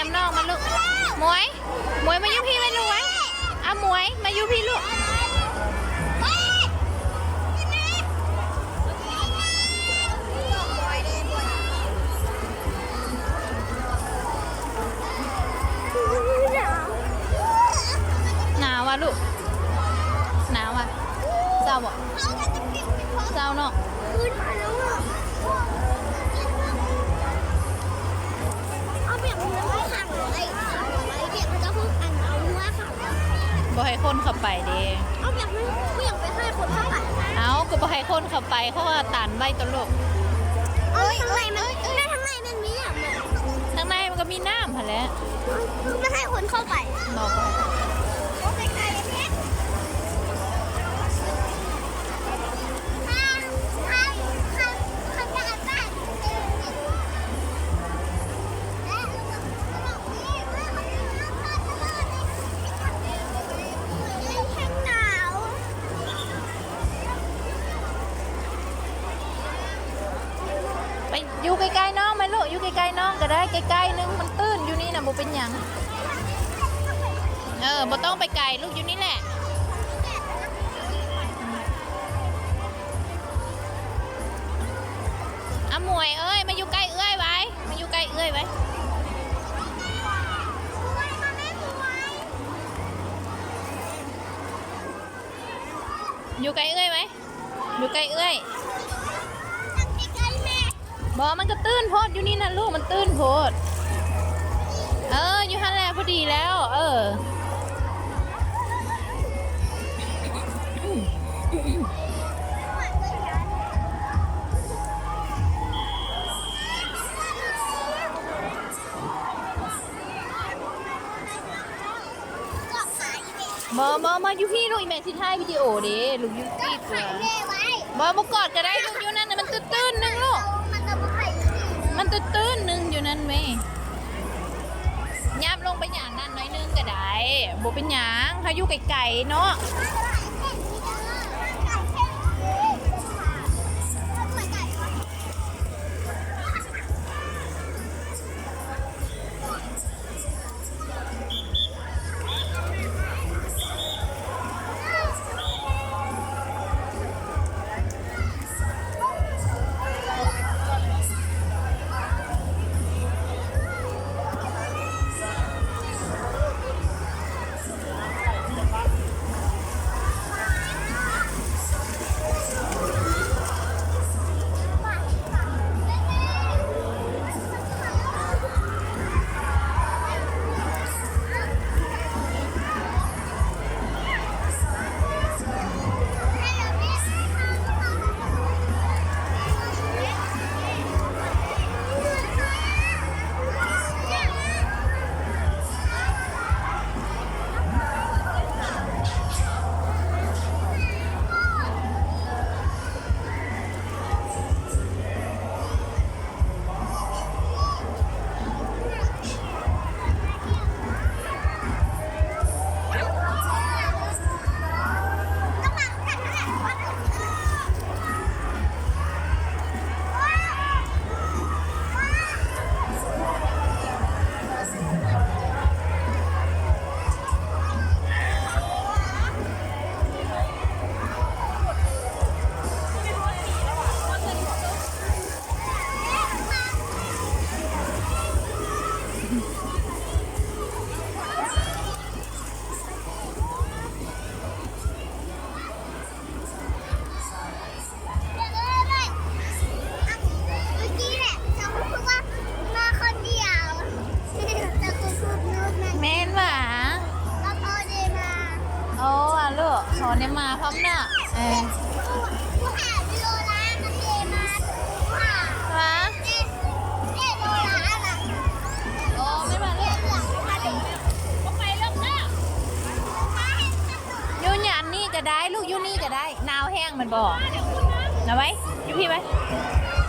ນຳນ້ອງມາລູກ. ໝວຍ ໝວຍມາຢູ່ພີ້ໄວ້ລູກໄວ້. ອາ ໝວຍມາຢູ່ພີ້ລູກ. ໜາວຫວາລູກ? ໜາວຫວາ? ເຊົາບໍ່? ເຊົາເນາະ. ເອົາແບບນີ້ໄວ້ຂ້າງໄວ້ ໄວ້ແບບເຂົາເຈົ້າເພິ່ນອັນເອົາຫົວຂ້າງ ບໍ່ໃຫ້ຄົນເຂົ້າໄປເດ້. ເອົາແບບນັ້ນບໍ່ຢາກໄປໃຫ້ຄົນເຂົ້າໄປ. ເອົ້າ ກໍບໍ່ໃຫ້ຄົນເຂົ້າໄປ ເຂົາວ່າຕັນໄວ້ຕົວະລູກ. ເອົາທາງໃນມັນ ແມ່ທາງໃນມັນມີຫຍັງ? ທາງໃນມັນກໍມີນ້ຳຫັ້ນແຫຼະ. ບໍ່ໃຫ້ຄົນເຂົ້າໄປ. ບໍ່ ບໍ່ໃຫ້. ໄປຢູ່ໃກ້ໆນ້ອງໄໝລູກ, ຢູ່ໃກ້ໆນ້ອງກໍໄດ້, ໃກ້ໆໜຶ່ງ, ມັນຕື້ນຢູ່ນີ້ນະ, ບໍ່ເປັນຫຍັງ. ເອີ ບໍ່ຕ້ອງໄປໄກລູກ, ຢູ່ນີ້ແຫຼະ. ອາ ໝວຍເອີຍ, ມາຢູ່ໃກ້ເອື້ອຍໄວ້, ມາຢູ່ໃກ້ເອື້ອຍໄວ້. ຢູ່ໃກ້ເອື້ອຍໄວ້, ຢູ່ໃກ້ເອື້ອຍ. ບໍ່, ມັນກະຕື້ນໂພດ, ຢູ່ນີ້ນະລູກ, ມັນຕື້ນໂພດ. ເອີ ຢູ່ຫັ້ນແຫຼະ, ພໍດີແລ້ວ. ເອີ. ບໍ່ ບໍ່ ມາຢູ່ພີ້ລູກ, ອີ່ແມ່ຊິຖ່າຍວິດີໂອເດ້ລູກ, ຢູ່ພີ້ຕົວະ. ບໍ່ ບໍ່ກອດກໍໄດ້ລູກ, ຢູ່ນັ້ນນະ, ມັນຕື້ນໆໜຶ່ງລູກ, ມັນຕື້ນໆໜຶ່ງ, ຢູ່ນັ້ນແມ່. ຫຍັບລົງໄປຫຍັງນັ້ນໜ້ອຍໜຶ່ງກໍໄດ້, ບໍ່ເປັນຫຍັງ, ເຮົາຢູ່ໄກໆເນາະ. ແມ່ນຫວາ? ໂອ້ ອາລູກ, ໂອ້ ໄດ້ມາພ້ອມເນາະ. ເອີ ຫວາ? ໂອ້ ແມ່ນຫວາລູກ? ຢູ່ຫຍັນນີ້ກໍໄດ້ລູກ, ຢູ່ນີ້ກໍໄດ້. ໜາວແຮງແມ່ນບໍ່? ນະໄວ້ ຢູ່ພີ້ໄວ້. ເ